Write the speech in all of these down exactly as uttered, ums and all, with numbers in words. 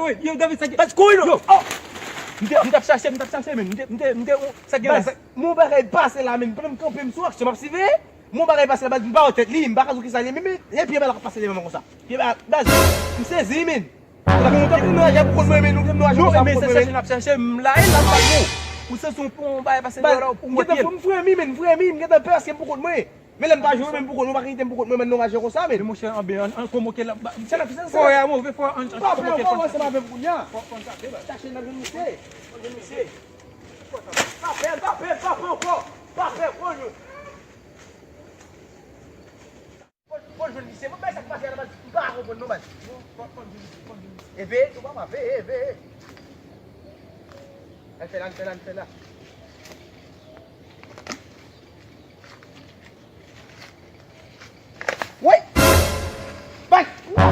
Yo, David, sa gen. Baz, kouri non. Yo. Oh. M te, m t ap chache, m t ap chache, men. M te, m te, m te, sa gen la, Baz, sa mon bagay pase la, men. Pandan m kanpe, m sou aksyon, m ap siveye. Mon bagay pase la, Baz, m pa wè tèt li, m pa ka di w kisa li ye, men, men, e pye bal la k ap pase li menm konsa. Pye bal, Baz, m sezi, men. Sa fè nou te nan raje pou kont mwen, men nou te nan raje konsa pou kont mwen, men. Non, men se chache n ap chache, m la, e la, m pa bon. Ou sezi yon, yon bagay pase li la, ou wè pye l. M gentan fremi, men, m fremi, m gentan pè paske m pou kont mwen. Men lè m pa jwe menm pou kont mwen, ou pa ka kite m pou kont mwen, men nou raje konsa, men. Men monchè, anben, an, an, kòman ke l ap ba, fò a move, fò an, an, fò a move. Fò a move, fò a move, se pa avè m kounye a. Chache n ap jwenn misye. N ap jwenn misye. Pa pè, pa pè, pa pè ankò. Pa pè, pran yo. Fò, fò jwenn misye. Mwen, men sa k pase a la, Baz, m pa konprann non, Baz. Eve, tou pa, pa, eve, eve. Al fè la, al fè la, al fè la. Woy! Bay! Woy!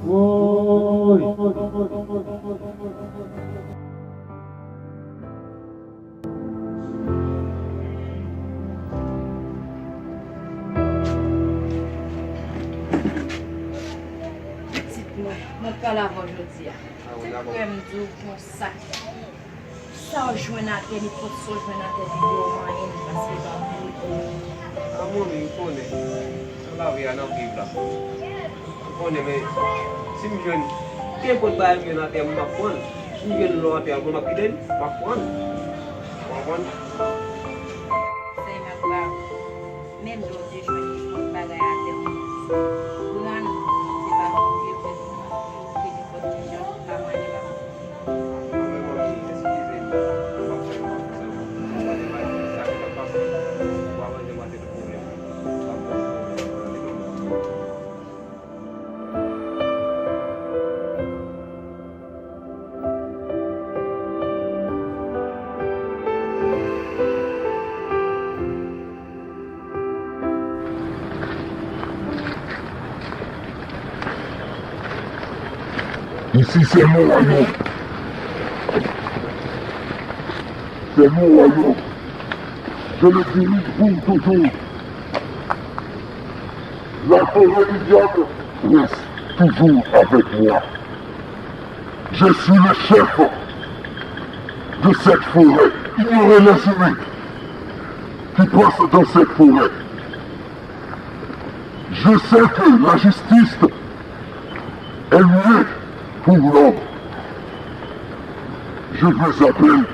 Woy! Woy! Pitit mwen, mwen pale avè w jodi a. Se vrè m di w konsa. Sa w jwenn atè, nenpòt sa w jwenn atè, li yo manyen l, paske l pa pou ou. A manmi, ou konnen, nan lavi a n ap viv la. Ou konnen, men si m jwenn, kenpòt bagay m jwenn atè, m ap pran l. Si m jwenn lò atè, m ap kite l, m ap pran l. Ou konprann? Sèy m ap ba ou. Menm lè w te jwenn nenpòt bagay atè, ou pran l, se pa pou ou te fè pou ou, ou te nenpòt kijan, pa manyen l ap. Ici, c'est mon royaume. C'est mon royaume. Je le dirige pour toujours. La forêt du diable reste toujours avec moi. Je suis le chef de cette forêt. Ignorez les humains qui passent dans cette forêt. Je sais que la justice est mieux pour l'homme. Je vous appelle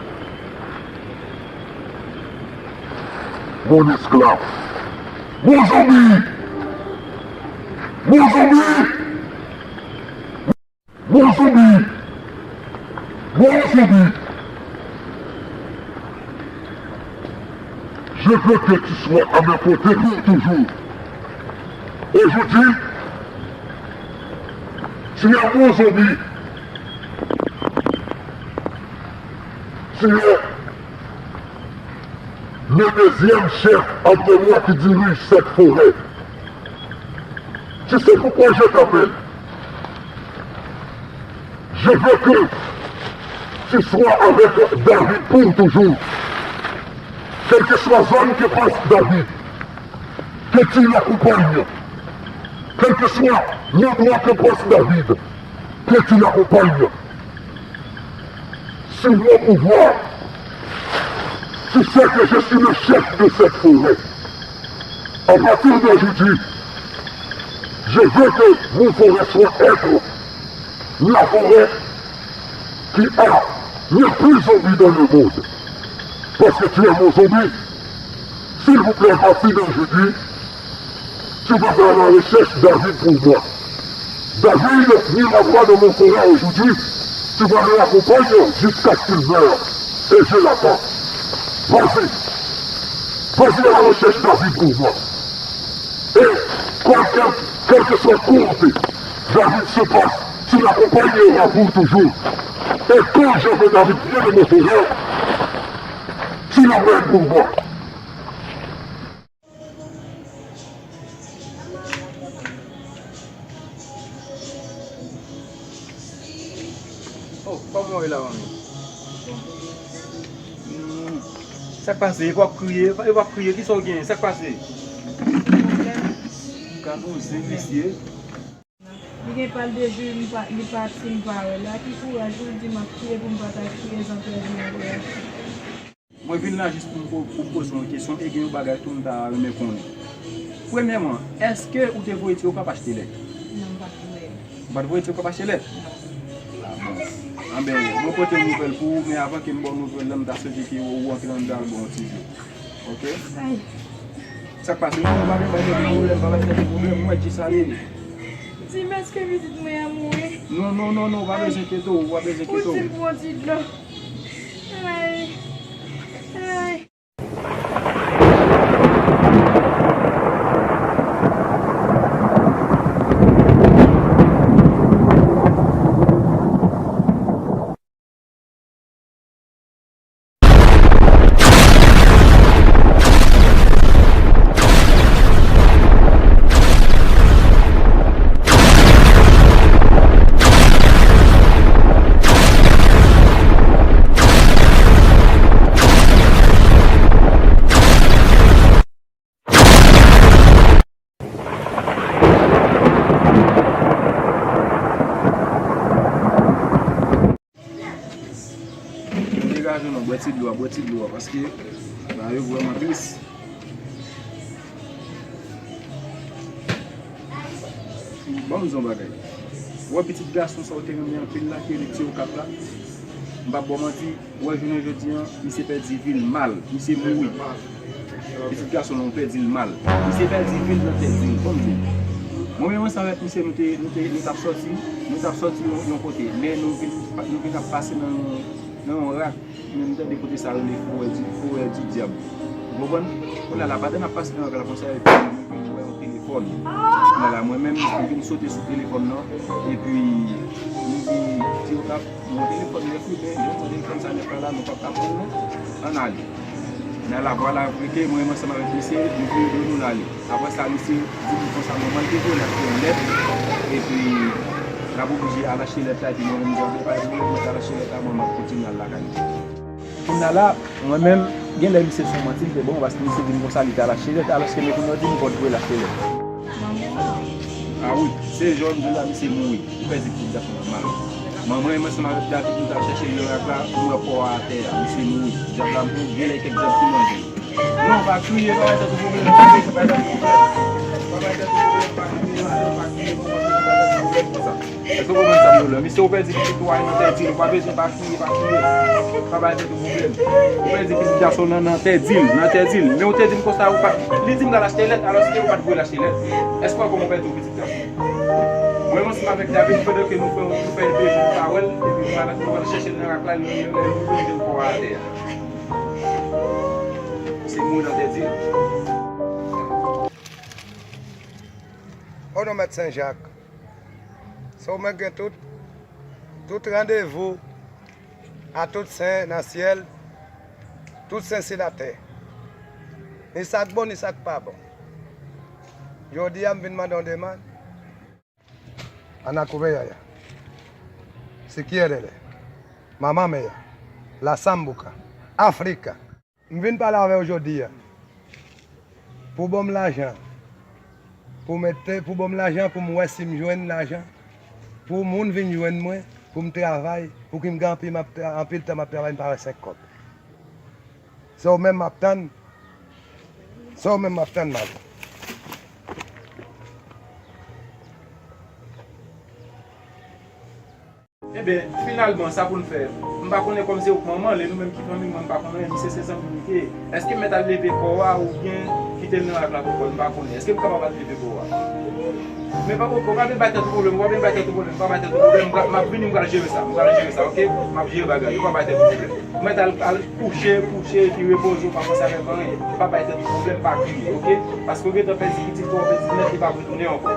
mon esclave, mon zombie, mon zombie. Mon zombie! Mon zombie! Je Je veux que tu sois à mes côtés pour toujours. Aujourd'hui, tu es mon zombie. Tu es le deuxième chef après moi qui dirige cette forêt. Tu sais pourquoi je t'appelle? Je veux que tu sois avec David pour toujours. Quelle que soit zone que passe David, que tu l'accompagnes. Quel que soit l'endroit que passe David, que tu l'accompagnes. Sur mon pouvoir, tu sais que je suis le chef de cette forêt. À partir d'aujourd'hui, je veux que mon forêt soit être la forêt qui a le plus zombie dans le monde. Parce que tu es mon zombie. S'il vous plaît, à partir d'aujourd'hui, tu vas à la recherche David pour moi. David, mets la voix dans mon forêt aujourd'hui. Tu vas me l'accompagner jusqu'à ce qu'il meure. Et je l'attends. Vas-y. Vas-y à la recherche David pour moi. Et quel, quel que soit côté David se passe, tu l'accompagneras pour toujours. Et quand je veux David vienne de mon forêt, tu l'amènes pour moi. Oh, kòman w ye la, manmi? Hmm. Sa k pase? Epi w ap kriye, epi w ap kriye, kisa w genyen? Sa k pase? Ka nou zen mesye. Li gen pal depi m pa, li pati, m pa wè l. A ki kouraj pou l di m ap kriye pou m pa ta kriye, jan pèdi nan relasyon. Mwen vin la jis pou m po-, pou m poze w yon kesyon e gen yon bagay tou m ta renmen konnen. Premyèman, èske ou te voye Ti Okap achte lèt? Non, m pa t voye. Ou pa t voye Ti Okap achte lèt? Non. A bon. Anben, mwen pote yon nouvèl pou ou, men avan ke m ba w nouvèl la, m ta swete ke ou antre anndan al bwè yon ti dlo. Oke? Ay. Sa k pase? Non, non, pa gen, pa gen pwoblèm, pa bay tèt ou pwoblèm, mwen di sa ye. Di m èske pitit mwen an mouri? Non, non, non, non, ou pa bezwen enkyete w, ou pa bezwen enkyete w. Ou di m pran ti dlo. Ay, ay. Degaje w non, bwè ti dlo a, bwè ti dlo a, paske bagay yo vrèman tris. Ban m di w yon bagay. Ou wè pitit gason sa w te renmen anpil la, ki rele Ti Okap la? M p ap ba w manti, ou wè jounen jodi a, misye pèdi vi l mal, misye mouri. Pitit gason nan, ou pèdi l mal. Misye pèdi vi l nan Tèdil, ban m di w. Mwen menm ansanm avèk misye, nou te, nou te, nou t ap sòti, nou t ap sòti yon, yon kote, men nou vin, nou vin ap pase nan yon, nan yon rak, men m tande kote sa rele Forè di, Forè di Dyab. Ou konprann? Kounye a la, pandan n ap pase nan rak la konsa, epi nou vin wè yon telefòn. Kounye a la, mwen menm, m vin sote sou telefòn nan, epi m di, Ti Okap, bon, telefòn nèf wi, men, bon, telefòn sa nèf la, la, nou p ap ka pran l non. Ann ale. Nan lavwa la, rete, mwen menm ansanm avèk misye, nou vire do nou, n ale. Apre sa, misye di m konsa, manman l te voye l achte yon lèt, epi l ap oblije al achte lèt la, epi mwen menm, m di, "Oke, pa gen pwoblèm, mwen t al achte lèt la, mwen, m ap kontinye al lakay mwen." Kounye a la, mwen menm, gen lè misye se yon manti l te ban m, paske misye di m konsa li t al achte lèt, alòske men kounye a w di m pa w t voye l achte lèt. Manman. A wi, se jan w di la, misye mouri. Ou pèdi pitit gason nan mal. Manman e mwen ansanm avèk David, nou t al chèche l nan rak la, nou wè kò a atè a, misye mouri. Dyab la mouri, gen lè kèk dyab ki manje l. Non, pa kriye, pa bay tèt ou pwoblèm, pa bay tèt ou pwoblèm, pa bay tèt ou pwoblèm, pa kriye, pa kriye, pa kriye, pa kriye, pa bay tèt ou pwoblèm konsa. Èske w konprann sa m di w la? Misye, ou pèdi pitit ou a nan Tèdil, ou pa bezwen pa kriye, pa kriye. Pa bay tèt ou pwoblèm. Ou pèdi pitit gason nan, nan Tèdil, nan Tèdil. Men ou te di m konsa, ou pa, li di m l al achte lèt, alòske ou pa t voye l achte lèt. Èske w wè kòman w pèdi yon pitit gason? Mwen, mwen ansanm avèk David, pandan ke nou fè, nou fè de jou nou pa wè l, epi nou al, nou al chèche l nan rak la, nou, nou, nou, nou jwenn kò a atè a. Se moun nan tèt li. O non Mèt Sen Jak, se ou menm gen tout, tout randevou a tout sen nan syèl, tout sen si latè. Ni sa k bon, ni sa k pa bon. Jodi a, m vin mande yon demann. Anakouveyaya, Sikyèlele, Mamamaya, Lasambuka, Afrika. M vin pale avè w jodi a pou ban m lajan, pou mete, pou ban m lajan pou m wè si m jwenn lajan, pou moun vin jwenn mwen, pou m travay, pou ki m gen anpil, m ap tra-, anpil tan m ap travay, m pa wè senk kòb. Se ou menm m ap tann. Se ou menm m ap tann, madanm. Enben, finalman, sa pou n fè? M pa konnen kòm se ou k manman l, e nou menm ki fanmi mwen, m pa konnen, misye se zanmi m li te ye. Èske m mèt al leve kò a oubyen kite l nan ak la pou kò l? M pa konnen. Èske m kapab al leve kò a? Men pa, pa, pa vin bay tèt ou pwoblèm, pa vin bay tèt ou pwoblèm, pa bay tèt ou pwoblèm. M ap vini, m pral jere sa, m pral jere sa, oke? M ap jere bagay yo, pa bay tèt ou pwoblèm. Ou mèt al, al kouche, kouche, epi repoze w, pa panse avèk anyen. Pa bay tèt ou pwoblèm, pa kriye, oke? Paske w gentan pèdi pitit ou, w pèdi nèt, li p ap retounen ankò.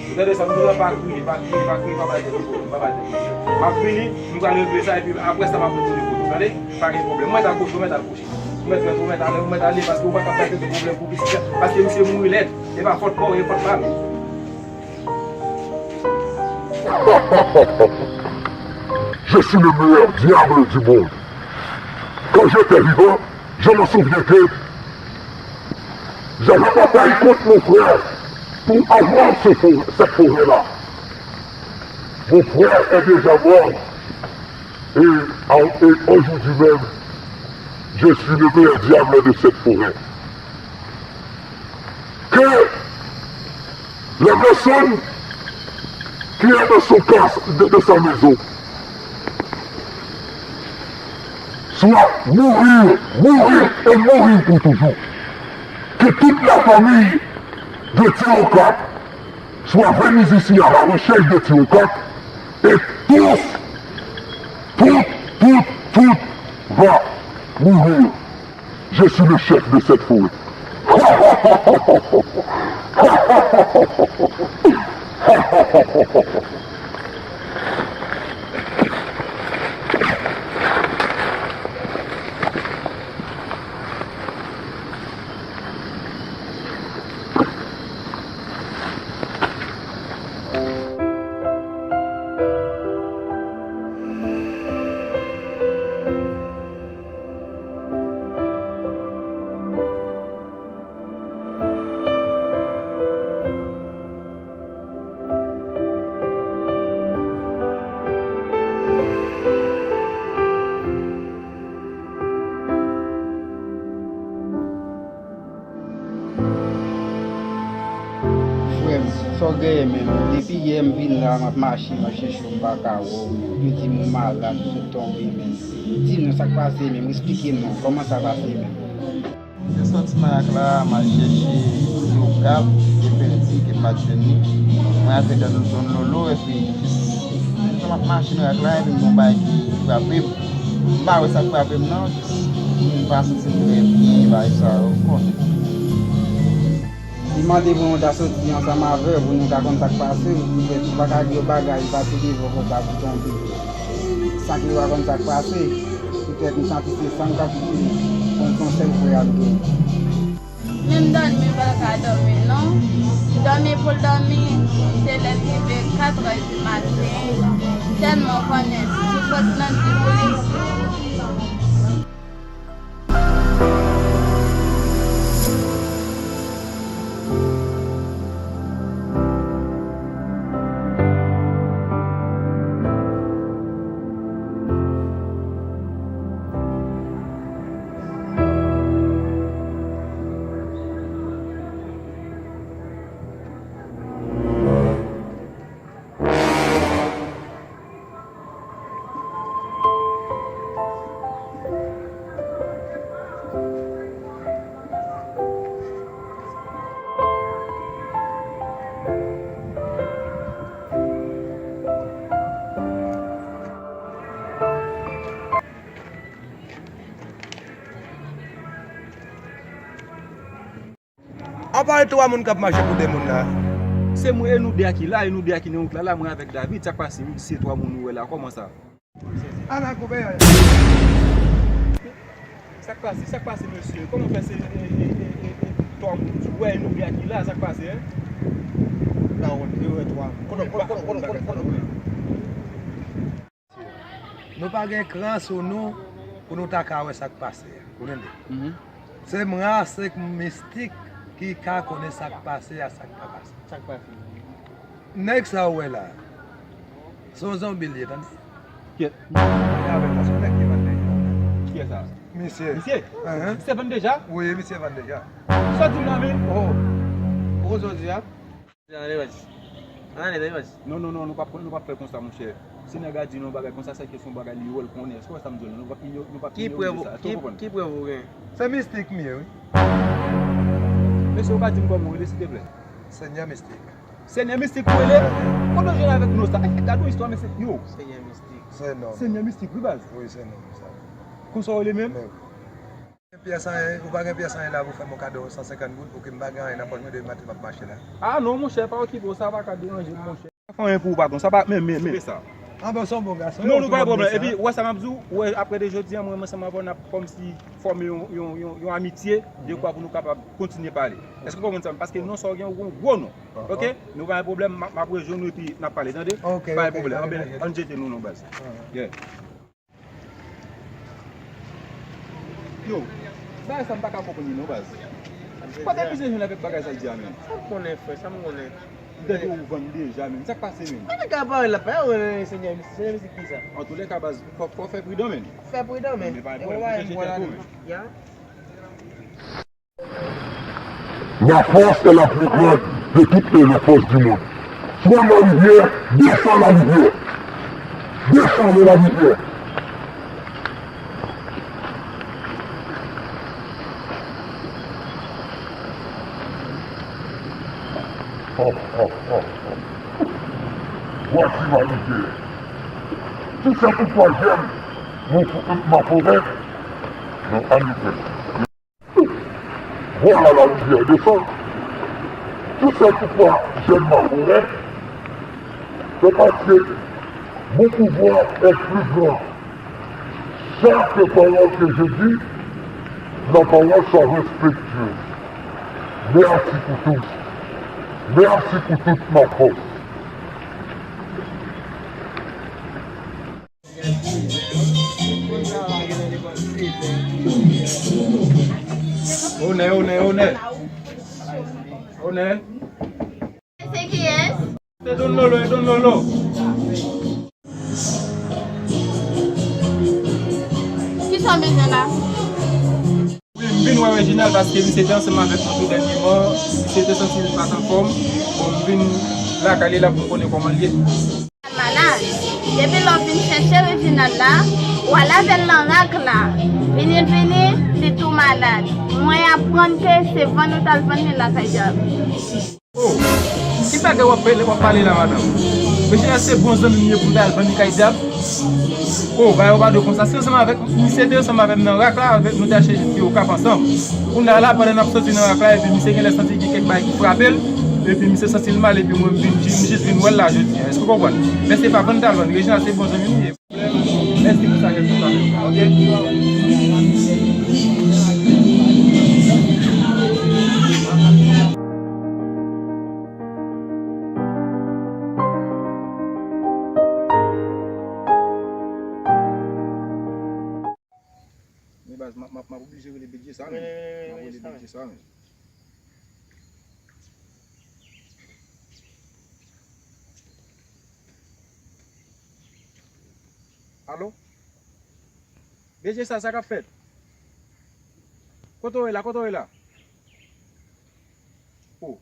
Ou tande sa m di w la, pa kriye, pa kriye, pa kriye, pa bay tèt ou pwoblèm, pa bay tèt ou pwoblèm. M ap vini, m pral regle sa, epi apre sa, m ap retounen kote w, tande? Pa gen pwoblèm. Ou mèt al kouche, ou mèt al kouche. Ou mèt, ou mèt, ou mèt ale, ou mèt ale, paske ou pa ka bay tèt ou pwoblèm pou pitit la, paske misye mouri lèd. E pa fòt pa w, e fòt pa m. Je suis le meilleur diable du monde. Quand j'étais vivant, je me souviens que j'avais bataillé contre mon frère pour avoir ce for-, cette forêt-là. Mon frère est déjà mort et, et aujourd'hui même, je suis le meilleur diable de cette forêt. Que la personne qui est dans son cas, de, de sa maison, soit mourir, mourir et mourir pour toujours. Que toute la famille de Tirokat soit venue ici à la recherche de Tirokat et tous, tout, tout, tout va mourir. Je suis le chef de cette forêt. Frè m, sa w genyen menm? Depi yè m vin la, m ap mache, m ap chèche w, m pa ka wè w menm. Yo di m ou malad, ou sot tonbe menm. Di m non, sa k pase menm? Eksplike m non, kòman sa pase menm? Mwen te sòti nan rak la, m al chèche Tiokap, te pèdi, ke m pa t jwenn li. Mwen al fè dòt zòn Lolo, epi jis, jan m ap mache nan rak la, epi m gen yon bagay ki frape m. M pa wè sa k frape m nan, jis m pa santi m trè byen, bagay sa yo, w konnen. Li mande pou nou ta soti ansanm avè w, pou nou ka konn sa k pase, poutèt ou pa ka di yo bagay, pase devan konsa pou tonbe. San ke yo pa konn sa k pase, poutèt m santi se san k ap koule, konn se yon sèl frè a l gen. Menm dòmi, m pa ka dòmi, non. Dòmi pou l dòmi, se lè l rive katrè di maten, tèlman konnen, sou fòs nan di pou li. Anpare twa moun k ap mache pou de moun la. Se mwen e nou de a ki la, e nou de a ki nan wout la, la, mwen avèk David. Sa k pase, se twa moun ou wè la, kòman sa? Ala koupe yaya. Sa k pase, sa k pase, mesye? Kòman fè se, e, e, e, e, e, twa moun, ou wè, e nou de a ki la, sa k pase, en? La, ou wè, twa moun. Kote, kote, kote, kote, kote, kote? Nou pa gen kran sou nou pou nou ta ka wè sa k pase a. Ou tande? Mhm. Se mwen a, se mistik ki ka konnen sa k pase a, sa k pa pase. Sa k pase? Nèg sa ou wè la, se yon zonbi l ye, tande? Kiyès? Avèk la, se yon nèg ki vann deja. Kiyès sa? Misye. Misye? Ahan. Misye vann deja? Wi, misye vann deja. Sa w di m la menm? Oh. Ou konnen sa w di a? Ann ale, baz. Ann ale, baz. Non, non, non, nou p ap, nou p ap fè konsa, monchè. Si nèg la di nou yon bagay konsa, se ke se yon bagay li wè, l konnen. Èske w wè sa m di w la? Nou p ap inyo-, nou p ap inyore sa. Èske w konprann? Ki prèv, ki prèv ou gen? Se mistik m ye, wi. Mesye, ou ka di m kòman w rele, silteplè? Senyè Mistik. Senyè Mistik ou rele? Kote w jwenn avèk non sa? Eh, gade yon istwa, mesye. Yo. Senyè Mistik. Se non. Senyè Mistik, wi, baz. Wi, se non sa. Konsa w rele menm? Men wi. Gen pyès anyen, ou pa gen pyès anyen la pou fè m yon kado san senkant goud pou ke m pa gen anyen nan pòch mwen depi maten m ap mache la? Ah non, monchè, pa okipe w, sa pa ka deranje m, monchè. Sa fè anyen pou ou, patwon, sa pa, men, men, men. Koupe sa. Ah bon, se yon bon gason. Non, nou pa gen pwoblèm. Epi, ou wè sa m ap di w, ou wè, apre de jodi a, mwen, mwen ansanm avè w, n ap kòmsi fòme yon, yon, yon, yon amitye, dekwa pou nou kapab kontinye pale. Èske w konprann sa? Paske non sa w gen, ou gen yon gwo non. Ok? Nou pa gen pwoblèm, m ap, m ap rejwenn ou epi n ap pale, tande? Ok, ok. Pa gen pwoblèm. Anben, ann jete nou non, baz. Yeah. Yo, bagay sa m pa ka konprann li non, baz. Kote misye jwenn avèk bagay sa l di a menm? Sa m konnen, frè, sa m konnen. M tande ou vann deja menm. Sa k pase menm? Mwen te ka pale la, pa yon senyè, senyè misye ki sa? Antoulèka, baz, fò, fò fè pridan menm. Fè pridan menm. Men pa gen pwoblèm, ou chèche tèt ou menm. Ya. La force est la plus grande de toutes les forces du monde. Prends la rivière, descends la rivière. Descendez la rivière. Oh, oh, oh, oh. Voici ma rivière. Qui c'est pourquoi j'aime mon, ma forêt? Non, en effet. Voilà la rivière descend. Tout ça pourquoi j'aime ma forêt, c'est parce que mon pouvoir est plus grand. Chaque parole que je dis, la parole soit respectueuse. Merci pour tout. Merci pour toute ma force. Onè, onè, onè. Onè. Se kiyès? Se Don Lolo, e Don Lolo. Kisa w bezwen la? Wi, m vin wè Reginald paske misye te ansanm avèk mwen tou dènyèman. Misye te santi l pa t anfòm. Bon, m vin lakay li la pou m konnen kòman l ye. Malad. Depi lè w vin chèche Reginald la, w al avè l nan rak la. Vini, vini, li tou malad. Mwen aprann ke se vann ou t al vann li lakay dyab. Oh, ki bagay w ap pale, w ap pale la, madanm? Reginald se bon zanmi m ye pou m ta al vann li kay dyab? Oh, bagay yo pa dwe konsa. Se ansanm avèk, misye te ansanm avè m nan rak la, avèk nou te achte ti okap ansanm. Kounye a la, pandan n ap soti nan rak la, epi misye genlè santi gen kèk bagay ki frape l, epi misye santi l mal, epi mwen m vin, m jis vin wè l la jodi a. Èske w konprann? Men se pa vann m t al vann, Reginald se bon zanmi m ye. Mèsi pou sa, mèsi pou sa, ok? Men baz, m ap, m ap, m ap oblije rele B J sa menm. M ap rele B J sa menm. Alo? B J sa, sa k ap fèt? Kote w ye la? Kote w ye la? Oh.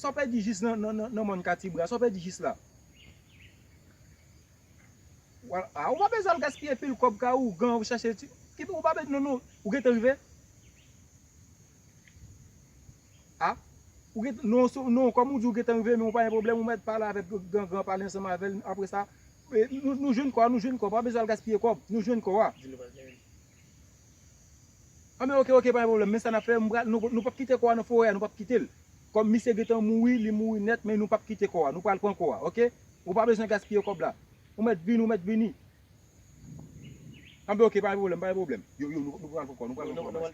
Sa w pèdi jis nan, nan, nan, nan mòn Katibra? Sa w pèdi jis la? Wala. A, ou pa bezwen al gaspiye pil kòb ka ougan, ou chache ti, ki, ou pa bezwen, non, non, ou gentan rive? A, ou gentan, non, so, non, kòm ou di ou gentan rive, men ou pa gen pwoblèm, ou mèt pale avèk gran, gran pale ansanm avè l, apre sa, e, nou, nou jwenn kò a, nou jwenn kò a, pa bezwen al gaspiye kòb, nou jwenn kò a. Di nou pral jwenn. A, men oke, oke, pa gen pwoblèm, men sa n ap fè, m pral, nou, nou p ap kite kò a nan forè a, nou p ap kite l. Kòm misye gentan mouri, li mouri nèt, men nou p ap kite kò a. Nou pral pran kò a, oke? Ou pa bezwen gaspiye kòb la. Ou mèt vini, ou mèt vini. Anben, oke, pa gen pwoblèm, pa gen pwoblèm. Yo, yo, nou, nou pral pran kò, nou pral pran kò.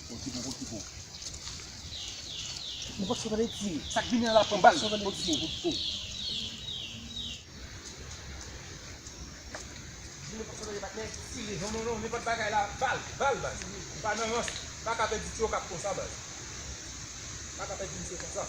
Kontibo, kontibo. Nou pa t sot ale tire. Sa k vini an la pran bal. Kontibo, kontibo. Vini pa t sot ale patnè, tire. Non, non, non, nenpòt bagay la, bal, bal, bal. Pa nan rans, pa ka pèdi tyo k ap konsa, baz. Pa ka pèdi misye konsa.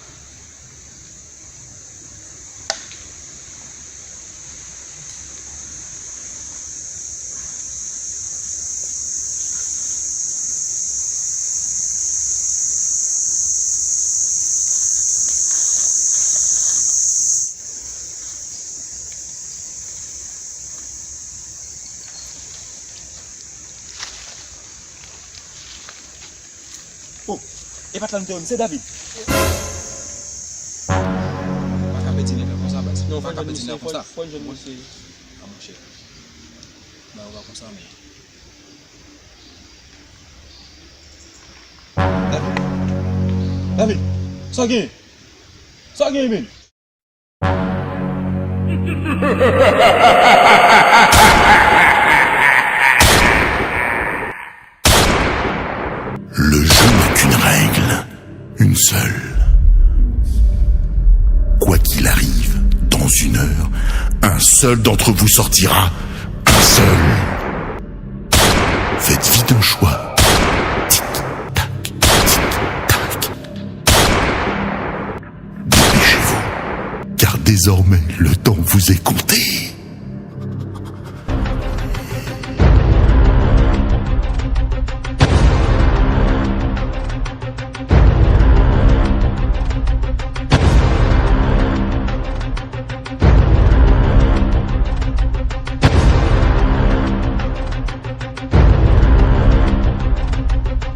Oh, e pa t la m te wè misye, David. Pa ka pèdi nèg la konsa, baz. Non, pa ka pèdi nèg la konsa. Fò n jwenn misye. A, monchè. Bagay yo pa konsa, men. David. David. Sa w genyen? Sa w genyen, men? Le jeu n'a qu'une règle, une seule. Quoi qu'il arrive, dans une heure, un seul d'entre vous sortira. Un seul. Faites vite un choix. Tic-tac, tic-tac. Dépêchez-vous, car désormais le temps vous est compté.